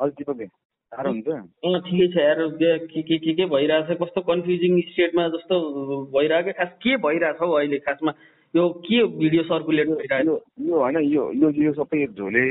हजुर दिपक साह्रो हुन्छ। ठिकै छ यार, के भइरहेछ, कस्तो कन्फ्युजिङ स्टेटमा जस्तो भइरहेको। खास के भइरहेछ हौ अहिले खासमा, यो के भिडियो सर्कुलेट भइरहेको? यो होइन, यो सबै झोले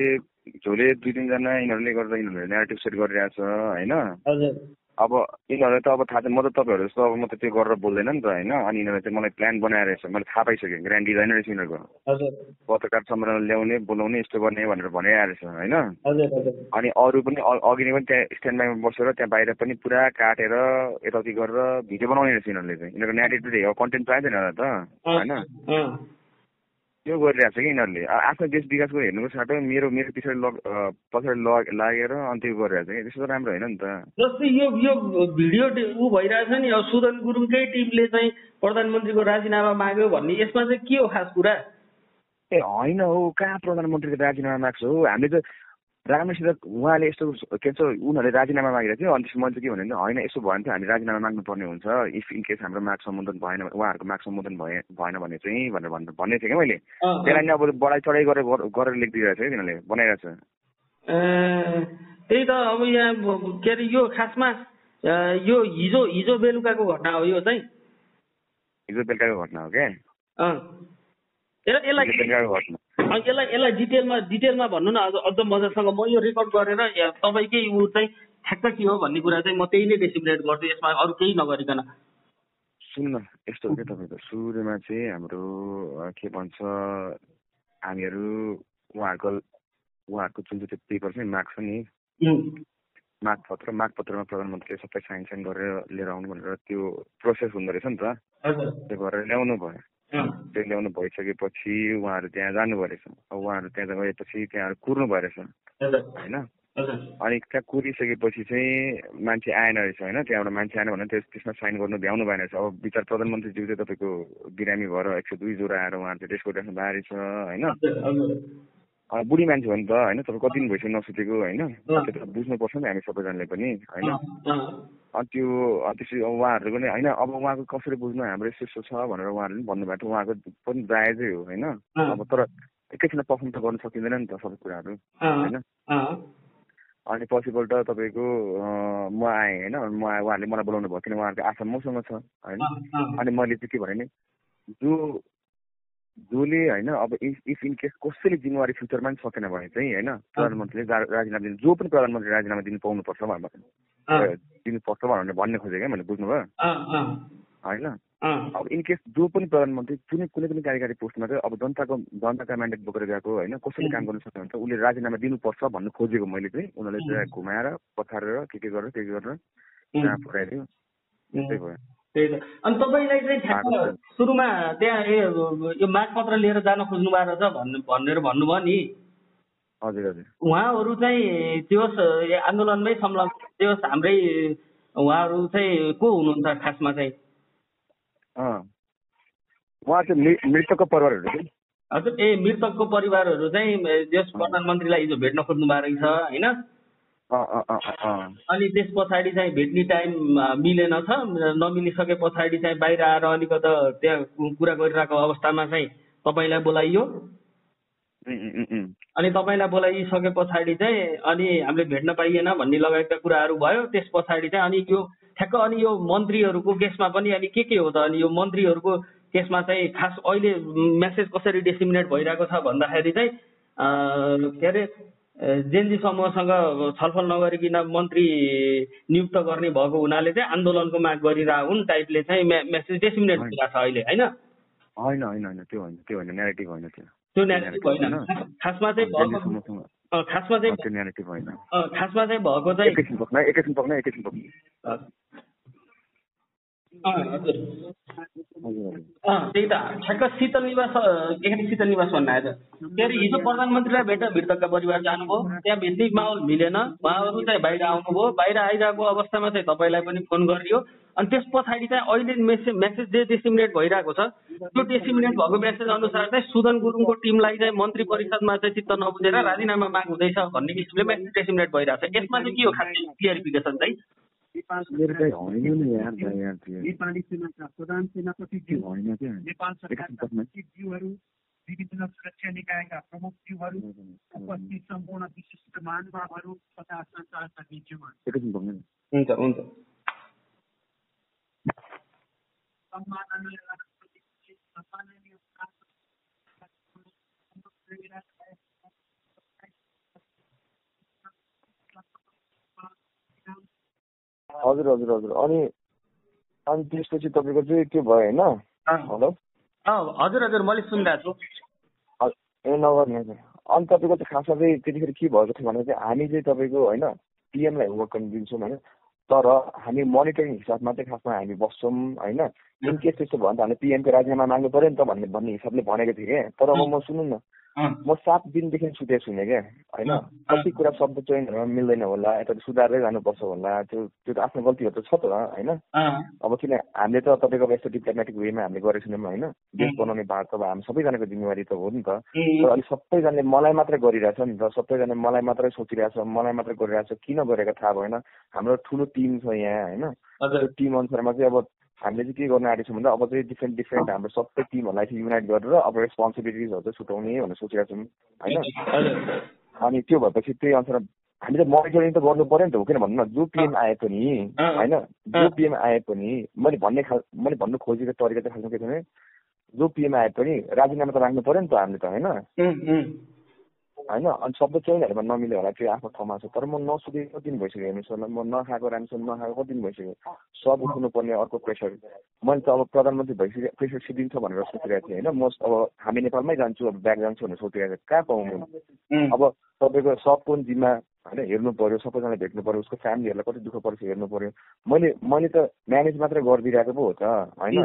2-3 जना यिनीहरूले गर्दा यिनीहरूले न्यारेटिभ सेट गरिरहेछ होइन। हजुर। अब यिनीहरूलाई त अब थाहा छ, म त तपाईँहरू जस्तो अब म त त्यो गरेर बोल्दैन नि त होइन। अनि यिनीहरूले चाहिँ मलाई प्लान बनाएर रहेछ, मैले थाहा पाइसकेँ। ग्रान्ड डिजाइनर रहेछ यिनीहरूको। हजुर। पत्रकार सम्मेलन ल्याउने बोलाउने यस्तो गर्ने भनेर भनिरहेको रहेछ होइन। हजुर हजुर। अनि अरू पनि अघि नै पनि त्यहाँ स्ट्यान्ड बाईमा बसेर त्यहाँ बाहिर पनि पुरा काटेर यताउति गरेर भिडियो बनाउने रहेछ यिनीहरूले चाहिँ। यिनीहरूको न्यारेटिभ कन्टेन्ट पाएन यिनीहरूलाई त होइन। त्यो गरिरहेको छ कि यिनीहरूले आफ्नो देश विकासको हेर्नुको साटो मेरो पछाडि लागेर अनि त्यो गरिरहेको छ कि। त्यस्तो त राम्रो होइन नि त। जस्तै यो भिडियो ऊ भइरहेछ नि, अब सुदन गुरुङकै टिमले चाहिँ प्रधानमन्त्रीको राजीनामा माग्यो भन्ने, यसमा चाहिँ के हो खास कुरा? ए होइन हौ, कहाँ प्रधानमन्त्रीको राजीनामा माग्छ हौ। हामीले त राम्रोसित उहाँले यस्तो के भन्छ उनीहरूले राजीनामा मागिरहेको थियो। अनि त्यसमा मैले चाहिँ के भने होइन, यसो भयो भने चाहिँ हामी राजीनामा माग्नुपर्ने हुन्छ इफ इन केस हाम्रो माग सम्बोधन भएन, उहाँहरूको माग सम्बोधन भएन भने चाहिँ भनेर भन्ने थिएँ क्या मैले। त्यसलाई नै अब बढाइ चढाइ गरेर लेखिदिइरहेको छ क्या तिनीहरूले, बनाइरहेको छ। त्यही त अब यहाँ के अरे यो खासमा यो हिजो बेलुकाको घटना हो यो चाहिँ। हिजो बेलुकाको घटना हो क्या। यसलाई डिटेलमा भन्नु न अझ मजासँग। म यो रेकर्ड गरेर तपाईँकै ऊ चाहिँ ठ्याक्क के हो भन्ने कुरा चाहिँ म त्यही नै डेसिमिनेट गर्छु, यसमा अरू केही नगरिकन। सुन्नु न, यस्तो हो क्या तपाईँको सुरुमा चाहिँ हाम्रो के भन्छ हामीहरू उहाँहरूको जुन चाहिँ पेपर चाहिँ माग छ नि, मागपत्रमा प्रधानमन्त्रीले सबै साइन गरेर लिएर आउनु भनेर त्यो प्रोसेस हुँदो रहेछ नि त। त्यो गरेर ल्याउनु भयो। त्यो ल्याउनु भइसकेपछि उहाँहरू त्यहाँ जानुभयो रहेछ। अब उहाँहरू त्यहाँ गएपछि त्यहाँ कुर्नु भयो रहेछ होइन। अनि त्यहाँ कुरिसकेपछि चाहिँ मान्छे आएन रहेछ होइन। त्यहाँबाट मान्छे आएन भने त्यसमा साइन गर्नु भ्याउनु भएन रहेछ। अब विचार प्रधानमन्त्रीज्यू चाहिँ तपाईँको बिरामी भएर 102 ज्वरो आएर उहाँहरू चाहिँ त्यसको त्यसमा बाहिर छ होइन। बुढी मान्छे हो नि त होइन। तपाईँ कति दिन भइसक्यो नसुतेको होइन। त्यो त बुझ्नुपर्छ नि हामी सबैजनाले पनि होइन। अनि त्यो त्यसरी उहाँहरू पनि होइन, अब उहाँको कसरी बुझ्नु, हाम्रो यस्तो छ भनेर उहाँहरूले पनि भन्नुभएको थियो। उहाँको पनि जायजै हो होइन। अब तर एकैछिन पर्फर्म त गर्नु सकिँदैन नि त सबै कुराहरू होइन। अनि पछिपल्ट तपाईँको म आएँ होइन। उहाँहरूले मलाई बोलाउनु भयो किन उहाँहरूको आशा मसँग छ होइन। अनि मैले चाहिँ के भने जसले होइन अब इफ इन केस कसैले जिम्मेवारी फ्युचरमा पनि सकेन भने चाहिँ होइन प्रधानमन्त्रीले राजीनामा दिनु, जो पनि प्रधानमन्त्री राजीनामा दिनु पाउनुपर्छ भनेर भन्ने खोजेँ क्या मैले। बुझ्नुभयो होइन। अब इन केस जो पनि प्रधानमन्त्री कुनै पनि कार्यकारी पोस्टमा चाहिँ अब जनताका म्यान्डेट बोकेर गएको होइन, कसैले काम गर्नु सक्यो भने त उसले राजीनामा दिनुपर्छ भन्नु खोजेको मैले चाहिँ। उनीहरूले चाहिँ घुमाएर पछारेर के गरेर त्यहाँ पुऱ्याइदियो। त्यस्तै भयो। त्यही त। अनि तपाईँलाई चाहिँ सुरुमा त्यहाँ यो मागपत्र लिएर जान खोज्नु भएको रहेछ भनेर भन्नुभयो नि। हजुर हजुर। उहाँहरू चाहिँ त्यो आन्दोलनमै संलग्न, त्यो हाम्रै उहाँहरू चाहिँ को हुनुहुन्छ खासमा चाहिँ? उहाँ चाहिँ मृतकको परिवारहरू। हजुर। मृतकको परिवारहरू चाहिँ देश प्रधानमन्त्रीलाई हिजो भेट्न खोज्नु भएको रहेछ होइन। अनि त्यस पछाडि चाहिँ भेट्ने टाइम मिलेन छ। नमिलिसके पछाडि चाहिँ बाहिर आएर अलिकति त्यहाँ कुरा गरिरहेको अवस्थामा चाहिँ तपाईँलाई बोलाइयो। अनि तपाईँलाई बोलाइसके पछाडि चाहिँ अनि हामीले भेट्न पाइएन भन्ने लगायतका कुराहरू भयो। त्यस पछाडि चाहिँ अनि यो ठ्याक्क अनि यो मन्त्रीहरूको केसमा पनि अनि के हो त? अनि यो मन्त्रीहरूको केसमा चाहिँ खास अहिले मेसेज कसरी डिसिमिनेट भइरहेको छ भन्दाखेरि चाहिँ के अरे जेनजी समूहसँग छलफल नगरिकन मन्त्री नियुक्त गर्ने भएको हुनाले चाहिँ आन्दोलनको माग गरिरहेको हुन् टाइपले चाहिँ मेसेज डिसिमिनेट भइरहेको छ अहिले होइन। होइन त्यो होइन न्यारेटिभ होइन त्यो न्यारेटिभ होइन। खासमा चाहिँ भएको चाहिँ एकैछिन त्यही त ठ्याक्क शीतल निवास भन्न आएछ। के अरे हिजो प्रधानमन्त्रीलाई भेट्न मृतकका परिवार जानुभयो, त्यहाँ भेट्ने माहौल मिलेन, उहाँहरू चाहिँ बाहिर आउनुभयो। बाहिर आइरहेको अवस्थामा चाहिँ तपाईँलाई पनि फोन गरियो। अनि त्यस पछाडि चाहिँ अहिले मेसेज जे डिसिमिनेट भइरहेको छ त्यो डिसिमिनेट भएको मेसेज अनुसार चाहिँ सुदन गुरुङको टिमलाई चाहिँ मन्त्री परिषदमा चाहिँ चित्त नबुझेर राजीनामा माग हुँदैछ भन्ने किसिमले मेसेज डिसिमिनेट भइरहेको छ। यसमा चाहिँ के हो खास क्लियरिफिकेसन चाहिँ? नेपाली सेनाका प्रधान सेनापति ज्यूहरू विभिन्न सुरक्षा निकायका प्रमुखज्यूहरू, उपस्थित सम्पूर्ण विशिष्ट महानुभावहरू तथा सञ्चारकर्मीज्यूहरू, हुन्छ हुन्छ। हजुर हजुर हजुर। अनि त्यसपछि तपाईँको चाहिँ के भयो होइन? हेलो हजुर हजुर, मैले सुनिरहेको छु। ए नगर्ने। अनि तपाईँको चाहिँ खासमा चाहिँ त्यतिखेर के भएको थियो भने चाहिँ हामी चाहिँ तपाईँको होइन पिएमलाई होमवर्क गर्न दिन्छौँ होइन, तर हामी मोनिटरिङ हिसाबमा चाहिँ खासमा हामी बस्छौँ होइन। इन केस त्यस्तो भयो भने त हामीले पिएमको राजीनामा माग्नु पऱ्यो नि त भन्ने हिसाबले भनेको थिएँ क्या। तर अब म सुन्नु न, म 7 दिनदेखि सुतेको छुइनँ क्या होइन। कति कुरा शब्द चयनहरूमा मिल्दैन होला, यता सुधार्दै जानुपर्छ होला, त्यो त आफ्नो गल्तीहरू त छ त होइन। अब किन हामीले त तपाईँको यस्तो डिप्लोमेटिक वेमा हामीले गरेको छैनौँ होइन। देश बनाउने भाग त अब हामी सबैजनाको जिम्मेवारी त हो नि त। तर अहिले सबैजनाले मलाई मात्रै गरिरहेछ नि त, सबैजना मलाई मात्रै सोचिरहेछ, मलाई मात्रै गरिरहेछ। किन गरेको थाहा भएन। हाम्रो ठुलो टिम छ यहाँ होइन। त्यो टिम अनुसारमा चाहिँ अब हामीले चाहिँ के गर्न आँटेको छौँ भन्दा अब चाहिँ डिफ्रेन्ट हाम्रो सबै टिमहरूलाई चाहिँ युनाइट गरेर अब रेस्पोन्सिबिलिटिजहरू चाहिँ छुट्याउने भनेर सोचिरहेको छौँ होइन। अनि त्यो भएपछि त्यही अनुसार हामीले मोनिटरिङ त गर्नु पऱ्यो नि त, हो किन भन्नु न। जो पिएम आए पनि होइन, जो पिएम आए पनि मैले भन्नु खोजेको तरिका चाहिँ खासमा के छ भने, जो पिएम आए पनि राजीनामा त राख्नु पऱ्यो नि त हामीले त होइन। अनि शब्द चयनहरूमा नमिल्यो होला, त्यो आफ्नो ठाउँमा छ। तर म नसुकेको कति दिन भइसक्यो हेर्नुहोस् होला, म नखाएको राम्रोसँग नखाएको कति दिन भइसक्यो। सब उठ्नु पर्ने अर्को प्रेसर। मैले त अब प्रधानमन्त्री भइसक्यो, प्रेसर सिद्धिन्छ भनेर सोचिरहेको थिएँ होइन। म अब हामी नेपालमै जान्छु, अब ब्याक जान्छु भनेर सोचिरहेको थिएँ। कहाँ पाउनु अब तपाईँको सबको जिम्मा होइन, हेर्नु पर्यो, सबैजनालाई भेट्नु पर्यो, उसको फ्यामिलीहरूलाई कति दुःख पर्छ हेर्नु पर्यो। मैले त म्यानेज मात्रै गरिदिइरहेको पो हो त होइन।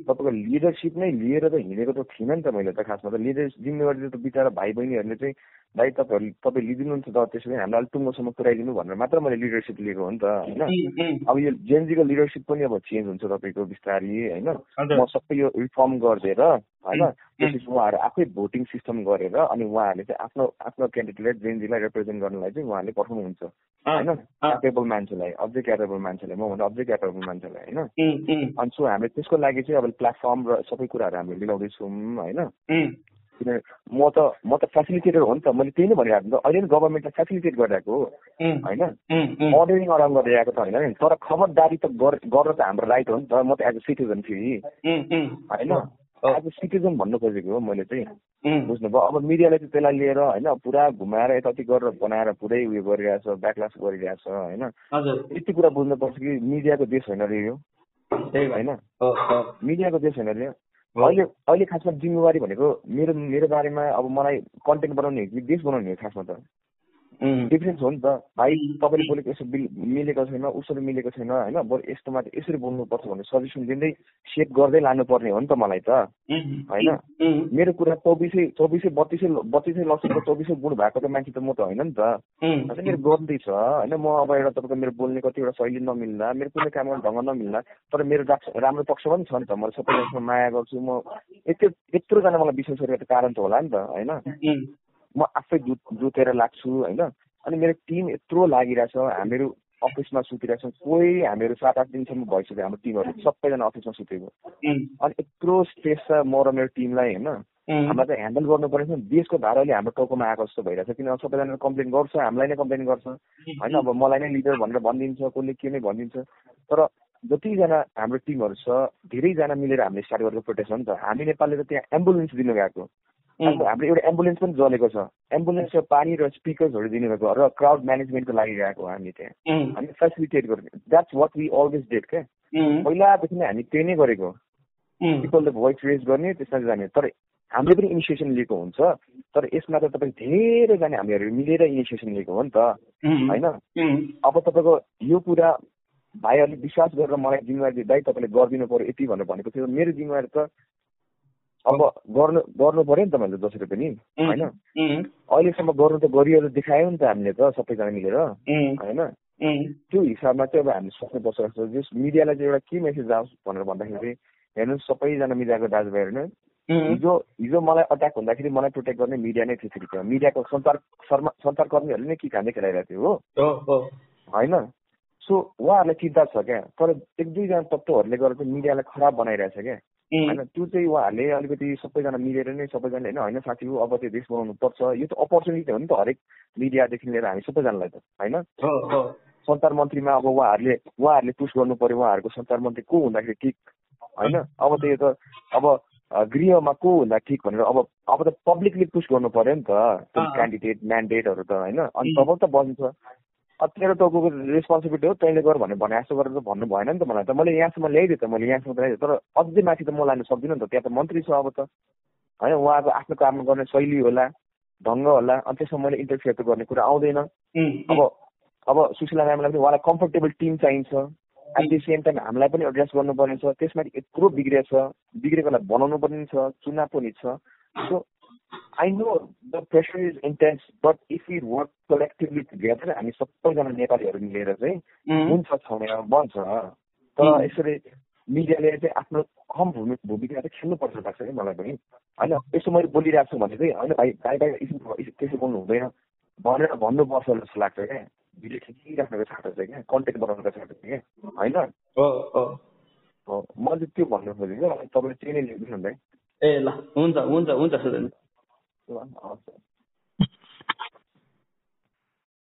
तपाईँको लिडरसिप नै लिएर त हिँडेको त थिइनँ नि त मैले त। खासमा त लिडर जिम्मेवारी त बिचरा भाइ बहिनीहरूले चाहिँ भाइ तपाईँ लिदिनुहुन्छ त, त्यसो भने हामीलाई अलिक टुङ्गोसम्म पुऱ्याइदिनु भनेर मात्र मैले लिडरसिप लिएको हो नि त होइन। अब यो जेएनजीको लिडरसिप पनि अब चेन्ज हुन्छ तपाईँको बिस्तारै होइन। म सबै यो रिफर्म गरिदिएर होइन, त्यसपछि उहाँहरू आफै भोटिङ सिस्टम गरेर अनि उहाँहरूले चाहिँ आफ्नो क्यान्डिडेटलाई जेएनजीलाई रिप्रेजेन्ट गर्नलाई चाहिँ उहाँहरूले पठाउनुहुन्छ होइन। क्यापेबल मान्छेलाई, अझै क्यापेबल मान्छेलाई, मभन्दा अझै क्यापेबल मान्छेलाई होइन। अनि सो हामीले त्यसको लागि चाहिँ अब प्लेटफर्म र सबै कुराहरू हामीले मिलाउँदैछौँ होइन। किनभने म त फेसिलिटेटर हो नि त। मैले त्यही नै भनिरहेको नि त, अहिले नि गभर्मेन्टलाई फेसिलिटेट गरिरहेको हो होइन, अर्डरिङ अराउन्ड गरिरहेको त होइन नि। तर खबरदारी त गरेर त हाम्रो राइट हो नि त। म त एज अ सिटिजन फेरि होइन, एज अ सिटिजन भन्नु खोजेको हो मैले चाहिँ, बुझ्नुभयो। अब मिडियाले चाहिँ त्यसलाई लिएर होइन पुरा घुमाएर यताति गरेर बनाएर पुरै उयो गरिरहेछ, ब्याकलास गरिरहेछ होइन। यति कुरा बुझ्नुपर्छ कि मिडियाको देश होइन रे यो होइन, मिडियाको देश होइन रे। अहिले खासमा जिम्मेवारी भनेको मेरो बारेमा अब मलाई कन्टेन्ट बनाउने हो कि देश बनाउने हो खासमा त, डिफरेन्स हो नि त भाइ। तपाईँले बोलेको यसो मिलेको छैन, उसरी मिलेको छैन होइन, बरु यस्तोमा चाहिँ यसरी बोल्नुपर्छ भनेर सजेसन दिँदै सेप गर्दै लानुपर्ने हो नि त मलाई त होइन। मेरो कुरा 24 लक्ष्य 24 गुण भएको त मान्छे त म त होइन नि त होइन। मेरो गर्दै छ होइन। म अब एउटा तपाईँको मेरो बोल्ने कतिवटा शैली नमिल्दा, मेरो कुनै काम गर्ने ढङ्ग नमिल्दा, तर मेरो राम्रो पक्ष पनि छ नि त। मैले सबैजनासँग माया गर्छु। म यत्रोजना मलाई विश्वास गरेको कारण त होला नि त होइन। म आफै जुतेर लाग्छु होइन। अनि मेरो टिम यत्रो लागिरहेछ, हामीहरू अफिसमा सुतिरहेछौँ, कोही हामीहरू 7-8 दिनसम्म भइसक्यो हाम्रो टिमहरू सबैजना अफिसमा सुतेको। अनि यत्रो स्ट्रेस छ म र मेरो टिमलाई होइन। हामीलाई त ह्यान्डल गर्नु परेछ। देशको भार अहिले हाम्रो टाउकोमा आएको जस्तो भइरहेछ, किनभने सबैजनाले कम्प्लेन गर्छ, हामीलाई नै कम्प्लेन गर्छ होइन। अब मलाई नै लिडर भनेर भनिदिन्छ, कसले के नै भनिदिन्छ। तर जतिजना हाम्रो टिमहरू छ धेरैजना मिलेर हामीले स्टार्ट गरेको प्रोटेस्ट हो नि त। हामी नेपालले त त्यहाँ एम्बुलेन्स दिनु गएको, हाम्रो एउटा एम्बुलेन्स पनि जलेको छ। एम्बुलेन्स र पानी र स्पिकर्सहरू दिनुभएको र क्राउड म्यानेजमेन्टको लागि गएको हामी त्यहाँ, हामी फेसिलिटेट गरेको। That's what we always did क्या। पहिलादेखि नै हामी त्यही नै गरेको, पिपलले भोइस रेज गर्ने त्यसमा जाने। तर हामीले पनि इनिसिएसन लिएको हुन्छ। तर यसमा त तपाईँ धेरैजना हामीहरू मिलेर इनिसिएसन लिएको हो नि त होइन। अब तपाईँको यो कुरा भाइहरूले विश्वास गरेर मलाई जिम्मेवारी दिँदा तपाईँले गरिदिनु पऱ्यो यति भनेर भनेको थियो। मेरो जिम्मेवारी त अब गर्नु पऱ्यो नि त मैले जसरी पनि होइन। अहिलेसम्म गर्नु त गरिएर देखायो नि त हामीले त सबैजना मिलेर होइन। त्यो हिसाबमा चाहिँ अब हामीले सोच्नुपर्छ जस्तो जस मिडियालाई चाहिँ एउटा के मेसेज आओस् भनेर भन्दाखेरि चाहिँ हेर्नुहोस् सबैजना मिडियाको दाजुभाइहरू नै हिजो मलाई अट्याक हुँदाखेरि मलाई प्रोटेक्ट गर्ने मिडिया नै थियो फेरि। मिडियाको सञ्चारकर्मीहरूले नै के खाँदै खेलाइरहेको थियो हो होइन। सो उहाँहरूलाई चिन्ता छ क्या। तर 1-2 जना तत्त्वहरूले गरेर चाहिँ मिडियालाई खराब बनाइरहेछ क्या। होइन त्यो चाहिँ उहाँहरूले अलिकति सबैजना मिलेर नै सबैजना होइन साथी हो अब त्यो देश बनाउनु पर्छ, यो त अपर्च्युनिटी हो नि त हरेक मिडियादेखि लिएर हामी सबैजनालाई त होइन। सञ्चार मन्त्रीमा अब उहाँहरूले पुस गर्नु पर्यो, उहाँहरूको सञ्चार मन्त्री को हुँदाखेरि ठिक होइन। अब त्यो त अब गृहमा को हुँदा ठिक भनेर अब त पब्लिकले पुस गर्नु पर्यो नि त त्यो क्यान्डिडेट म्यान्डेटहरू त होइन। अनि तब त बन्छ तेरो तपाईँको रेस्पोन्सिबिलिटी हो, तैँले गर भने जस्तो गरेर त भन्नु भएन नि त मलाई त। मैले यहाँसम्म ल्याइदिएँ त, मैले यहाँसम्म ल्याइदिएँ, तर अझै माथि त म लानु सक्दिनँ नि त, त्यहाँ त मन्त्री छ अब त होइन। उहाँको आफ्नो काम गर्ने शैली होला, ढङ्ग होला, अनि त्यसमा मैले इन्टरफियर त गर्ने कुरा आउँदैन। अब सुशीला म्यामलाई पनि उहाँलाई कम्फर्टेबल टिम चाहिन्छ, एट द सेम टाइम हामीलाई पनि एड्रेस गर्नुपर्ने छ, त्यसमा यत्रो बिग्रेकोलाई बनाउनु पर्ने छ, चुनाव पनि छ। So I know the pressure is intense, but if we work collectively together, हामी सबैजना नेपालीहरू मिलेर चाहिँ हुन्छ छाउनेमा बन्छ। तर यसरी मिडियाले चाहिँ आफ्नो अहम भूमिका चाहिँ खेल्नुपर्छ लाग्छ कि मलाई पनि होइन। यसो मैले बोलिरहेको छु भने चाहिँ होइन भाइ त्यसो बोल्नु हुँदैन भनेर भन्नुपर्छ जस्तो लाग्छ क्या। भिडियो खिचिराख्नुको साटो चाहिँ क्या, कन्टेन्ट बनाउनुको साटो चाहिँ क्या होइन। मैले त्यो भन्नु खोजेको, तपाईँले त्यही नै लेख्नु नि भाइ। ए ल हुन्छ हुन्छ हुन्छ सुरेन्द्र। ल हवस्।